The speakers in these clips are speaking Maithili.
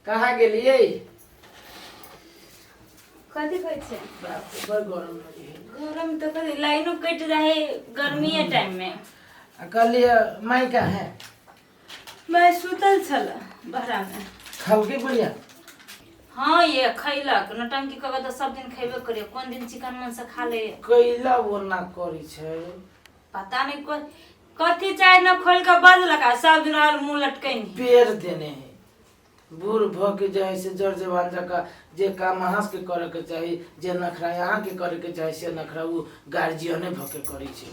कहाँ गेलियै? कथी कहै छै? बाप रे, बड़ गरम लगे है। गरम तऽ कथी, लाइनो कटि जाइ है गर्मीए टाइम में। आ कहलियै माय कहाँ है? मैं सुतल छल बहरा में। खलके बुढ़िया? हाँ ये खैलक, नौटंकी कऽ तऽ सब दिन खैबे करियो, कोन दिन चिकन मन से खा ले। कैला वो ना करी छै? पता नहीं कोन कथी चाय न खोल के बजलक आ सब दिन रहल मुँह लटकैनी। पेड़ देने है बूढ़ भऽ के जे है से जर जवान जकाँ जे काम अहाँ सबके करे के चाही, जे नखरा अहाँ के करे के चाही से नखरा ओ गार्जियने भऽ के करै छै।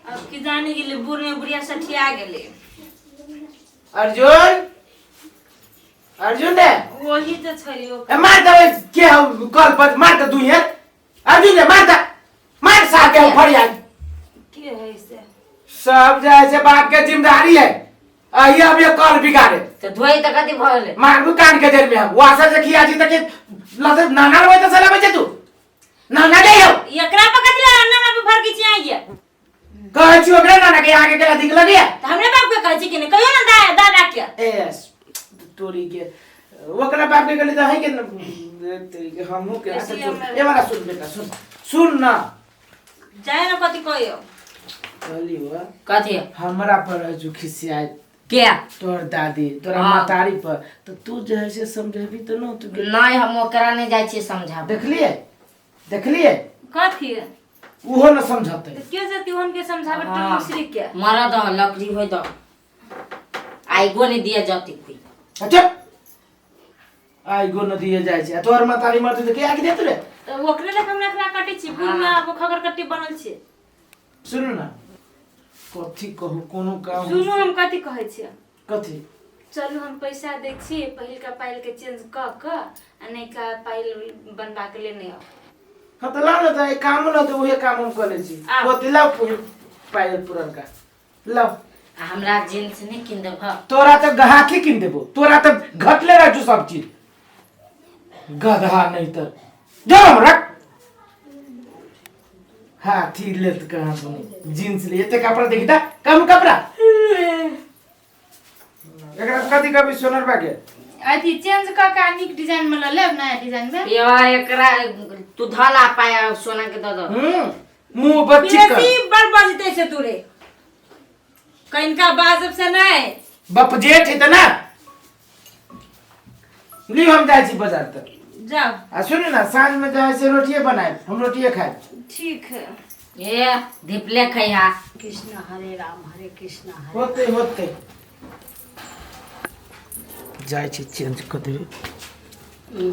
अब की जाने गेलै, बूढ़ में बुढ़िया सठिया गेलै। अर्जुन, अर्जुन रे। वही तऽ छै ओ। ए मार दे के हौ कल पर मार दे दुइहे। अर्जुन रे मार दे, मार सार के फरियाद। के है से? सब जे है से बाप के जिम्मेदारी है। आइए अब ये कल बिगाड़े। तऽ धोइ तऽ कथी भऽ गेलै? मारू कान के जड़ में हम वासर से खिया जी तक लते नाना रहे तो चला बचे तू नाना के हो। एकरा पर कथी ला नाना पे भड़की छी आइए? कहै छी ओकरा नाना के आगे के अधिक लगे। तऽ हमरे बाप के कहै छी कि नहि कहियो ना दादा के। ए तोरी के ओकरा बाप के गली त है के न, तोरी के हमहू के। अच्छा बेसी सुन, हमरा- ए वाला सुन बेटा, सुन सुन ना। जाए ना कथी कहियो। कहली हुआ कथी? हमरा पर है जो खिसियाए के? तोहर दादी तोरा हाँ। महतारी पर तो तू जे है से समझेबी तो न तू नहि, हम ओकरा नहि जाइ छियै समझाबै। देखलिए देखलिए। कथी? उहो न समझते। तऽ के जती हुनके समझाबै? हाँ। टुनु श्री के मरऽ दह, लकड़ी होइ दह, आइगो नहि दिअ जती कोइ। अच्छा आई गो नदी जाइ छै आ तोहर महतारी मरतै तऽ के आगि देत रे? तऽ ओकरे लए हमरा एकरा कटै छी, बूढ़ में आब खगर कट्टी बनल छै। सुनू ना, कथी कहू, कोनो काम। सुनू, हम कथी कहै छियै। कथी? चलू, हम पैसा दै छी, पहिलका पायल के चेंज कऽ कऽ आ नयका पायल बनबा के लेने आउ। हाँ तऽ लाउ ने तऽ एक काम न तऽ उहे काम हम कऽ लै छी। आउ। कथी लाउ? पायल पुरनका लाउ। आ हमरा जींस नहि कीन देबह? तोरा तऽ गहाकी कीन देबो, तोरा तऽ घटले रहै छौ सब चीज, गधा नहीं तऽ जो हम रख हाथी लेत कहाँ सुनी जींस ले एते कपड़ा देखी ता कम कपड़ा एकरा कथी कभी सोनर बागे। अथी चेंज कऽ के आ नीक डिजाइन में लऽ लेब, नया डिजाइन में। यो एकरा तू धल आ पाया सोना के दऽ दऽ। मुंह पर चिकन। बेसी बड़ बजते से तू रे, कनिका बाजब से नहीं। बप जेठ है त ना ली, हम जाइ छी बाजार तक। जाओ। आ सुनू ना, साँझ में जाइ से रोटिए बनाए, हम रोटिए खाए। ठीक है। ए धिपले खैहा। कृष्ण हरे राम हरे कृष्ण हरे। होते होते जाइ छी चेंज कऽ देबै।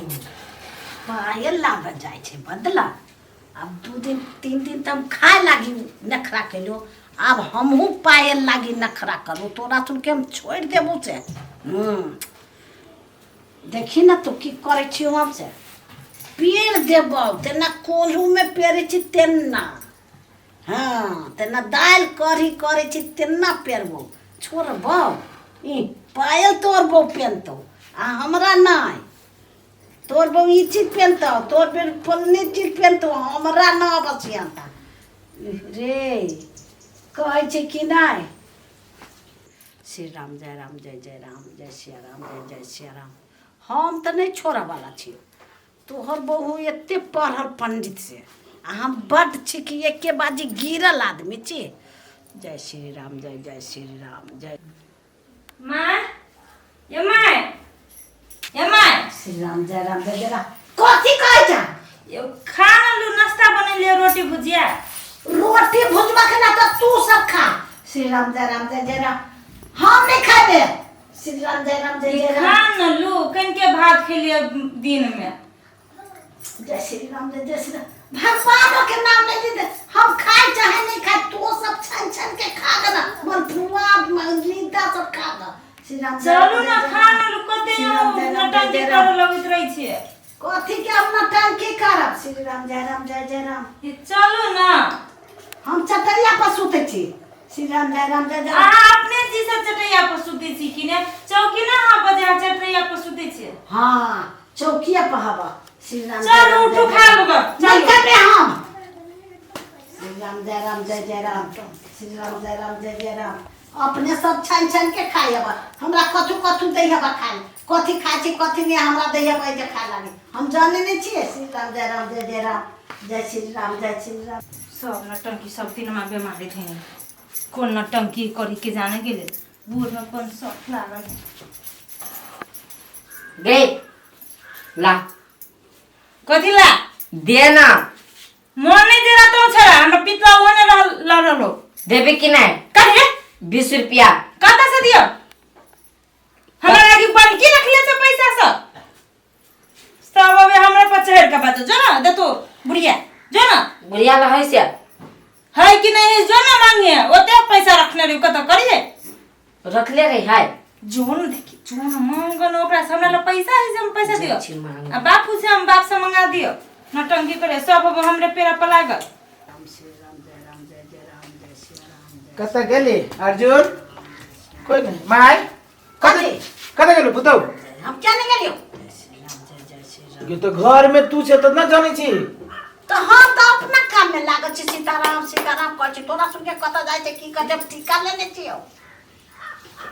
पायल लाबऽ जाइ छै बदला। आब 2 दिन 3 दिन तऽ हम खाय लागी नखरा केलहुँ, आब हमहूँ पायल लागी नखरा करू। तोरा सुनके हम छोड़ि देबू से। देखी ने तू की करै छी, हम से पेड़ देबौ तेना कोल्हूमे पेड़ै छी तेना। हँ, तेना दालि कढ़ी करै छी तेना पेरबौ। छोड़बौ ई पायल तोहर बहू पेनतौ आ हमरा नहि। तोर बहू ई चीज पेनतौ, तोर बेर फलनी चीज पेनतौ, हमरा न बसियाता रे। कहै छै कि नहि? श्री राम जय राम जय जय राम जय सिया राम जय जय सिया राम। हम तऽ नहि छोड़ऽवला छी। तोहर बहू एते पढ़ल पंडित से आ हम बड्ड छी कि एके बाजी गिरल आदमी छी। जय श्री राम जय जय श्री राम जय। माँ, ये माँ, ये माँ। श्री राम जय राम जय जय राम। कथी कहै छ? ये खाना लू, नाश्ता बनेलिए, रोटी भुजिया। रोटी भुजबा के ना तऽ तू सब खा। श्री राम जय राम जय जय राम। हम नहीं खाबे। श्री राम जय राम जय जय राम। खाना लू, कनके भात खेलिए दिन में। जय श्री राम जय जय श्री राम। भगवानों के नाम नहीं लेते हम, खाए चाहे नहीं खाए। तो सब छन छन के खा गना, मलपुआ मलिदा सब खा ग। श्री राम जय चलू राम ना, जय जय खाना राम। लू, कते श्री राम जय राम जय नौटंकी जय राम। करऽ लगैत रहै छियै। कथी के हम नौटंकी करब? श्री राम जय राम जय जय राम। ये चलू ना। हम चटैया पर सुतै छी। श्री राम जय राम जय जय राम। अहाँ अपने जी से चटैया पर सुतै छी कि ने? चौकी ना अहाँ बजे अहाँ चटैया पर सुतै छियै। हाँ, चौकिया पर हवा। श्री राम जय चलू राम उठू, जय जय खा राम। लू ग, नहीं चलू। खेबै हम। श्री राम जय राम जय जय राम। श्री राम जय राम जय जय राम। अपने सब छानि छानि के खाइ हेबा हमरा कथू कथू दै हेबा खाइ कथी खाइ छी कथी नहि हमरा दै हेबा जे खाय लागी हम जाने नहि छियै। श्री राम जय राम जय जय राम जय श्री राम जय श्री राम। सब नटंकी सब दिन में बीमारी थे कोन नटंकी करी के जाने के लिए बूढ़ में कौन शौक लागल है। गे ला कथी ला दे ना मन नहीं दे रहा तो छड़ा हमरा पितवा वो ने रहल लड़लो देबे कि नहीं कहे 20 रुपया कता से दियो हमरा लागी बनकी रखले से पैसा सब सब अबे हमरा पर चढ़ के बात जो ना दे तो बुढ़िया जो ना बुढ़िया ला है से है कि नहीं जो ना मांगे ओते पैसा रखने रही कत करिए रखले रही है जो न देखी जो न मांगन ओकरा से हमरा ला पैसा है से हम पैसा दियो छी मांग आ बापू से हम बाप से मंगा दियो नौटंकी करे सब अब हमरे पेरा पर लागल। कतऽ गेली अर्जुन? कोई नहीं माय कथी? कतऽ गेलू पुतहु? हम क्या नहीं गेलियो गे तो घर में तू छे तऽ न जानै छी। तो हम तो अपना काम में लागल छी। सीताराम सीताराम कहै छी तोरा सुन के कतऽ जाइ छै की कहै छै टीका लेने छियौ।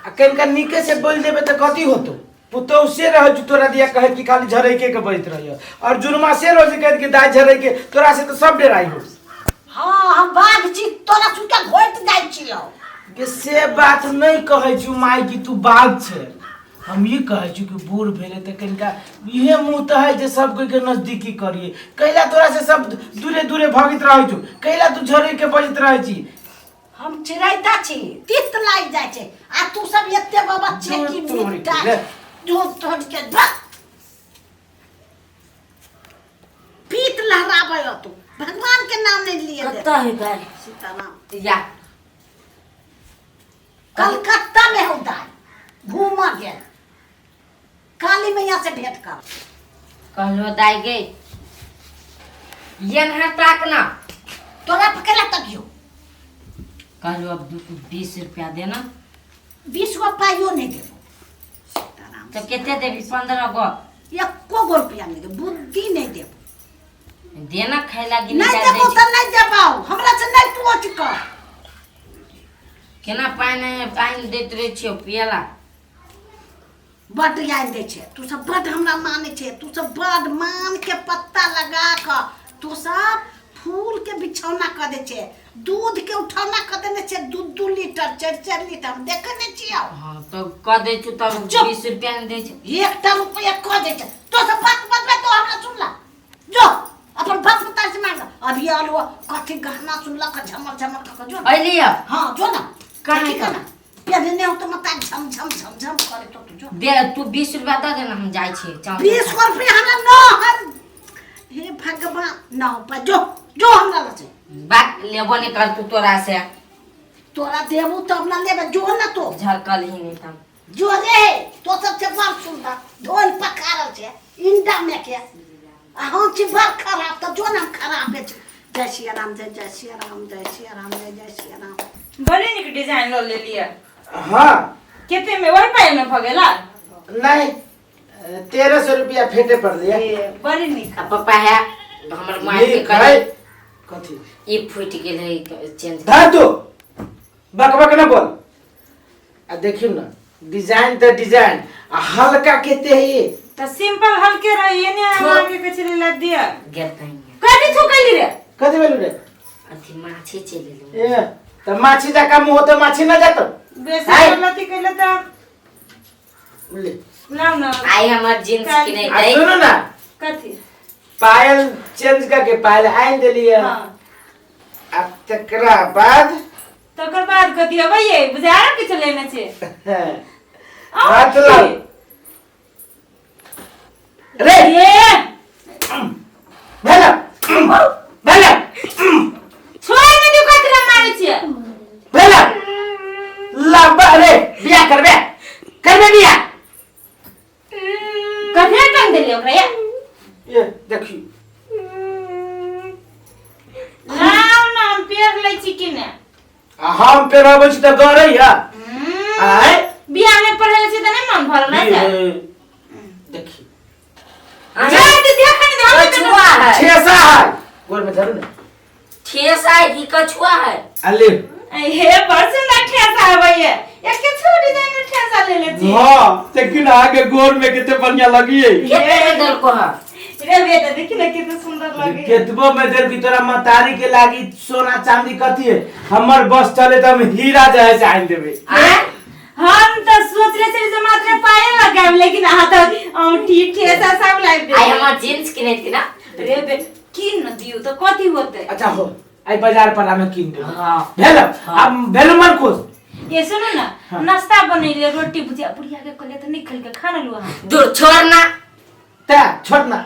आ कनिका नीके से बोल देबे तऽ कथी होतो? पुतहु से रहै छै तोरा दिया कहे कि खाली झरै के बजैत रहैय अर्जुनमा से रोज कहत कि दाइ झरै के तोरा से तऽ सब डेराइ हो। हाँ हम बाघ छी तोरा सुन के घोटि जाइ छियौ। गे से बात नहीं कहै छी माय कि तू बाघ छे। हम ई कहै छी कि बूढ़ भेलै तऽ कनिका इहे मुँह तऽ है जे सब कोई के नजदीकी करिए। कैला तोरा से सब दूरे दूरे भगैत रहै छौ, कैला तू झरै के बजैत रहै छी? हम चिड़ैता छी तीत लागि जाइ छै आ तू सब एते बाबा छे कि दूर तोड़ि मिट्टा के ले। दूर तोड़ के धक पीत लहराबै हो तू भगवान के नाम नहीं लिए दे। कतऽ है गाय? सीताराम या कलकत्ता में हो दाई घूम गेल काली मैया से भेंट कर। कहलो दाई गे ये ना ताक ना तोरा पकेला तकियो। कहलो अब 20 रुपया देना। 20 गो पाइयो नहीं देबो। सीताराम तो केते देबी? 15 गो। एको गो रुपया नहीं देबो बुद्धि नहीं देबो। देना खाय लागी नहीं निकालि देबो दै तो नहीं देबो हमरा से नहीं पूछ कर। केना पानि पानि दैत रहै छियौ पियला? बड आनि दै छै तू सब बड हमरा मानै छै तू सब बड मान के पत्ता लगा कऽ तू सब फूल के बिछौना कऽ दै छै दूध के उठौना कऽ देने छै 2-2 लीटर 4-4 लीटर हम देखै नहि छियौ। हाँ तो कऽ दै छियौ तब चुप। 20 रुपया नहि दै छै। एकटा रुपया कऽ दै छै तो सब बात बतबै तो हमरा सुनला जो अपन बाप पुतार से मांग। अभी आलो कथी गहना सुनलक झमर झमर कऽ जो। अइलियै? हाँ जो ना। कहाँ कथी है? गहना पहनने हो तो मता झम झम झम झम करे तो तू जो। दे तू 20 रुपया दऽ दे ना हम जाइ छियै चाउर 20 रुपया हमरा न हर हे भगवान न हो जो जो हमरा लग छै। बात लेबो नहि कर तू तोरा से। तोरा देबू तब ना लेबे जो ना तो झरकल ही नहीं तब जो रे तो सबसे बड़ सुंदर ढोल पकारल छै इंडा में के आ हम छी बड़ खराब तो जो ना हम खराब है। जय सिया राम जय जय सिया राम जय सिया राम जय जय सिया राम। बड़ी नीक डिजाइन लऽ लेलियै। हाँ केते में वही पायल में भऽ गेला? नहीं 1300 रुपया फेटे पड़लियै। बड़ी नीक। आ पप्पा है हमर माय के नीक है। कहे कथी ई फूटि गेल है चेंज धर तू बक बक न बोल। आ देखियौ ना डिजाइन तऽ डिजाइन आ हल्का केते है ये तऽ सिंपल हल्के रही ने मांगे के छले ला दिया गेल तहिया कथी थुकैली रे? कथी भेलू रे? अथी माछी चलि एलै। ए तऽ माछी जकाँ मुँह होतै माछी न जातो। बेसी आइ। गलती कैले तऽ ले लाउ ना। आइ हमर जींस किनै आ दै। सुनू ना कथी? पायल चेंज करके पायल आनि देलियै। हाँ आ तकरा बाद तकर बाद कथी अबैयै बुझा किछु लेने छै। हाथ लाउ रे ए भेल भेल छोड़ ने दियौ कथी ला मारै छियै? भेल लब्बा रे बियाह करबे करबे बियाह। कथी टंग देलियै ओकरा ये? ये देखियौ लाउ ना हम पेर लै छी कि ने। आ हम पेरबै छी तऽ गरै है आय बियाह में पढ़ै छी तऽ नहि मन भरल है। देखी छोड़ दे देखा नहीं दे हम कछुआ है ठेसा है गोर में धरू ना। ठेसा है कि कछुआ है? आ ले हे बड़ सुंदर ठेसा आबैया, एके छो डिजाइन के ठेसा ले ले छी। हाँ, लेकिन आगे गोर में कितने बढ़िया लगी है। केते में देलको ह? रे बेटा, देखी ना कितना सुंदर लगे। केतबो में देल की तोरा मतारी के लागी सोना चांदी कथी है, हमर बस चले तो हम हीरा जे है से आनि देबै। आय? हम तो सोच रहे छली जे मात्र पायल लगाएब, लेकिन अहाँ तो औंठी ठेसा सब लाबि आइ देबै। हमर जींस किनै थी ना। रे बेटा, कीन न दियौ तऽ कथी होतै? अच्छा हो, आई बाजार पर हमें कीन देबै। हाँ। भेल? अब भेल मन खुश? ये सुनू ना, नाश्ता बनेलियै, रोटी भुजिया। बुढ़िया के कहलियै तऽ नहि खेलकै, खाना लू अहाँ। दूर छोड़ ना। ते छोड़ ना,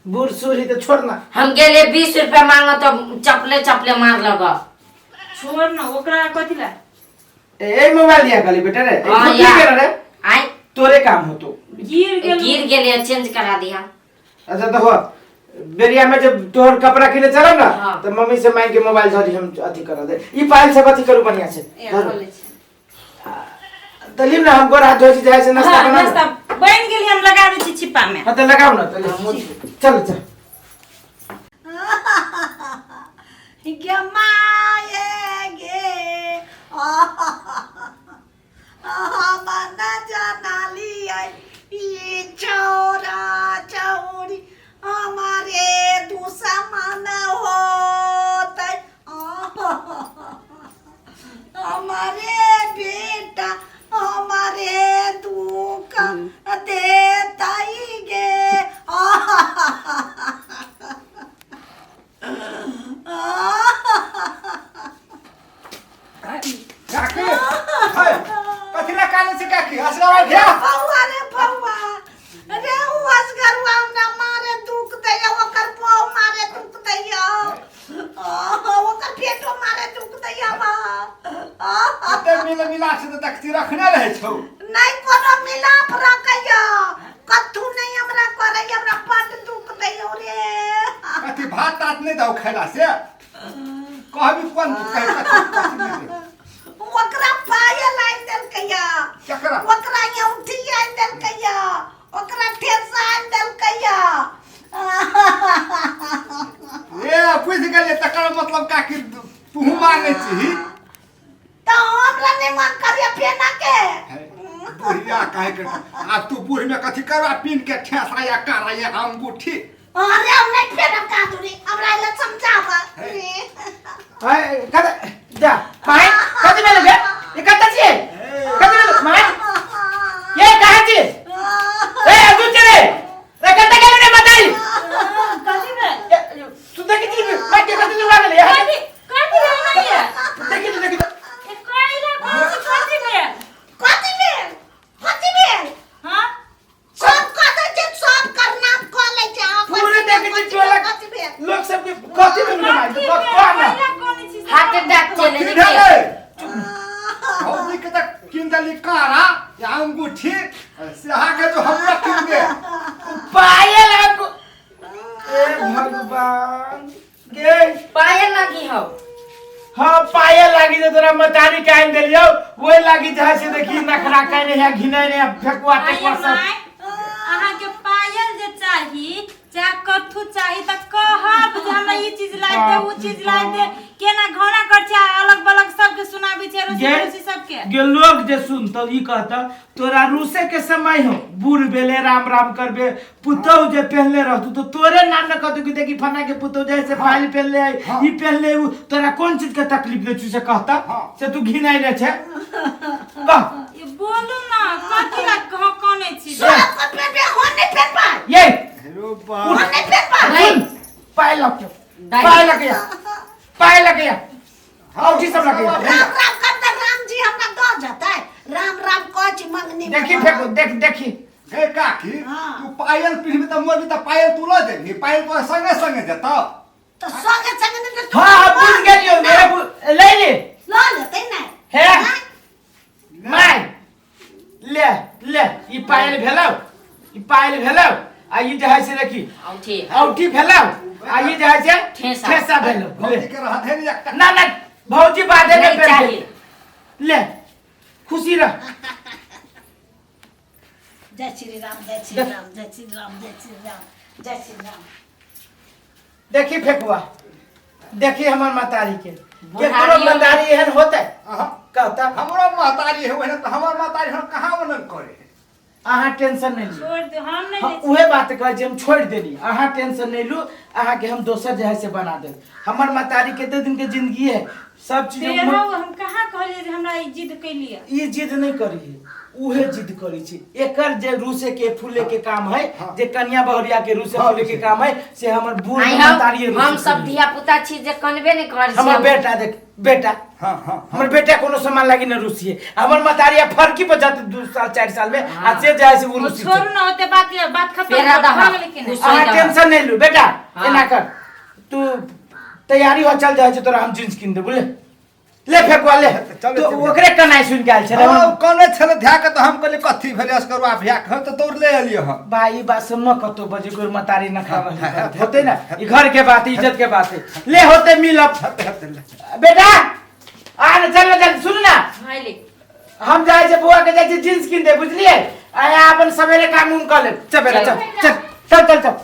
बूढ़ सूढ़ ही तो छोड़ ना। हम गेले 20 रुपया मांगो तो चपले चपले मार लग। छोड़ ना ओकरा, कथी ला? ए मोबाइल दिया खाली बेटा रे, ए, हाँ, तू की या। करे रे? आय? तोरे काम हो तो। गिर गेल। गिर गेले, चेंज करा दिया। अच्छा तो हो, बेरिया में जब तोहर कपड़ा किने चलब ना, हाँ। तो मम्मी से मांग के मोबाइल धरी, हम अथी करा दे, ई पाइल सब अथी करू बढ़िया से। ए, धरू। खोलै छी। तो लीम ना, हम गोर हाथ धोइ छी जाइ से नाश्ता हाँ, बना। नाश्ता बनि गेल, हम लगा दै छी छिप्पा में। हाँ तो लगाओ ना, तो ले। चल चल। गे माये गे, हम न जानलियै ई छौरा छौरी हमारे दुश्मन होतै। हमारे बेटा हमारे दुख देतै गे। काकी, है, कथी ला कानै छै काकी? असगरवा घ्या। बौआ रे बौआ रे, उ असगरुआ हमरा मारे दुख दैया, ओकर बौ मारे दुख दैया, ओकर बेटो मारे दुख दैया बा। कते मिल मिला से तऽ देखती रखने रहै छौ। नहीं कोनो मिलाप रखैया, कथू नहीं हमरा करैया, हमरा बड दुख दैया रे। कथी भात तात नहि दौ खैला से? कहबी कोन कहे कथी कथी नहि दे? ओकरा पायल आनि देलकैया। केकरा? ओकरा औंठी आनि देलकैया, ओकरा ठेसा आनि देलकैया। ए बुझि गेलियै, तकर मतलब काकी तूहू मानै छीही। तऽ हमरा नहि मन करिया पेना के। है, बुढ़िया काहे के आब तू बूढ़ में कथी करबा पिन के ठेसा या कारा या अंगूठी? अरे हम नहीं पेनब कादुरी, हमरा एला समझाबा। हाय कत जा माय, कथी भेल गे? ई कत छियै? कथी भेल माय? ये कहाँ छी? ए अजू रे रे, कत गेल रे बताई? कथी भेल? तू देखी छी माय के कथी दुआ गेलै? कथी कथी भेल माइया? देखी तो, देखी तो। ए कइला कथी कथी भेल? कथी भेल? कथी भेल? हाँ। सब कह दै छै, सब करना कऽ लै छै। अहाँ पूरे कथी देखै भेल, छी कथी टोला भेल, कथी भेल? लोक सबके कथी भेल गे माय? तो कह ना। कइला कोनी छी? हार्ट अटैक चले कथी जेतै। भेलै? भौजी के तऽ किन देली कारा या अंगूठी, से अहाँके जो हमरा किन दे। पायल अंगू, ए भगवान गे। पायल लगी हौ। हाँ पायल लागी जे तोरा मतारी के आनि देलियौ, ओहि लागी जे है से देखी नखरा कयने है, घिनैने है फेकुआ आइए तेकुआ सब। माय, अहाँके पायल जे चाही चाहे कथू चाही तऽ कहब जे हमरा ई चीज लाबि दे, उ चीज लाबि दे। केना घोड़ा कर छै, अलग बलग सबके सुनाबै छै, अड़ोसी गे पड़ोसी सबके। गे लोग जे सुनतौ ई कहतौ तोरा रूसे के समय हो, बूढ़ भेले राम राम करबे, पुतहु जे पहनले रहतौ तो तोरे नाम न कहतौ कि देखी फना के पुतहु जे से फाइल पहनले है, ई पहनले उ, तोरा कोन चीज के तकलीफ नहीं छु से कहता से तू घिनाइ ने छे कह। ये बोलू ना, कथी ला कह कने छी? सब के पेनबे, हम नहीं पेनबै। ये हेरो बा। हम नहीं पेनबै। नहीं। पाय लग के दाइ। पाय लग गया, पाय लग गया, औठी सब लग गया। राम राम करता राम जी हमरा दऽ जेतै? राम राम कहै छी मंगनी में। देखी फेंको, देख देखी। हे काकी, हाँ। तू पायल पिन्हबी तऽ मोरबी तऽ पायल तू लऽ जेबही, पायल तोरा संगे संगे जेतौ। तऽ संगे संगे नहि तऽ तू हाँ हाँ बुझ गेलियो, मेरा ले ले। लऽ लेतै ने। हे। आँय? माय ले ले, ई पायल भेलौ, ई पायल भेलौ, आ ई जे है से देखी औंठी। औठी भेलौ, आ ई जे है से ठेसा। ठेसा भेलौ। ले। भौजी के रहत है ने एकटा। ना ना, भौजी बादे में नहीं पेन्हतै। चाहिए। ले खुशी रह। जय श्री राम, जय श्री राम, जय श्री राम, जय श्री राम, जय श्री राम। देखी फेकुआ, देखी हमर महतारी के। केकरो बुढ़ारियो- महतारी एहन होते अहाँ कहता हमरो महतारी है ओहने तऽ हमर महतारी हम कहाँ ओनन करे अहाँ टेंशन नहीं लियौ। छोड़ दे हम नहीं हाँ, लै छी। उहे बात कहै छी हम छोड़ि देली अहाँ टेंशन नहीं लू अहाँके हम दोसर जे है से बना देब हमर महतारी कते दिन के जिंदगी है सब चीज तेरह हम कहाँ कहलियै जे हमरा ई जिद कैलियै ई जिद नहीं करी है उहे जिद करी छी एकर जे रूसे के फूले के काम है जे कन्या बहुरिया के रूसे फूले के काम है से हमर बूढ़ आइ महतारी हम हम सब धिया पुता छी जे कनबे नहि करै छी हमर बेटा देख बेटा हाँ हाँ हमर बेटा कोनो सामान लागी न रुसिए हमर महतारी आब फरकी पर जाते 2 साल 4 साल में आ से जाए से वो ओ रुसी छोड़ू ना ओते बात बात खत्म पेरा भऽ दहक। गेलै कि नहि खुश अहाँ दहक। टेंशन नहीं लू बेटा हाँ। एना कर तू तैयारी हो चल जाए तोरा हम जींस किन दे बुझले ले फेकुआ ले चलो, तो चलो। ओकरे कनाइ सुन के आयल छलै हाँ, कने छलै ध्या के तऽ हम कहलियै कथी भेलै असगरुआ भैया के हम तऽ दौड़ले एलियै हँ भाई ई बात से न कतो बजे गोर मतारी न खावा होते ना ई घर के बात है, इज्जत के बात है ले होते मिलब हते हते ले। बेटा आ ना चल ना चल सुन ना हाँ, ले। हम जाए छे बुआ के जाए छे जींस किन दे बुझलिए आ अपन सवेरे काम उम कर ले चल बेटा चल चल चल चल चल।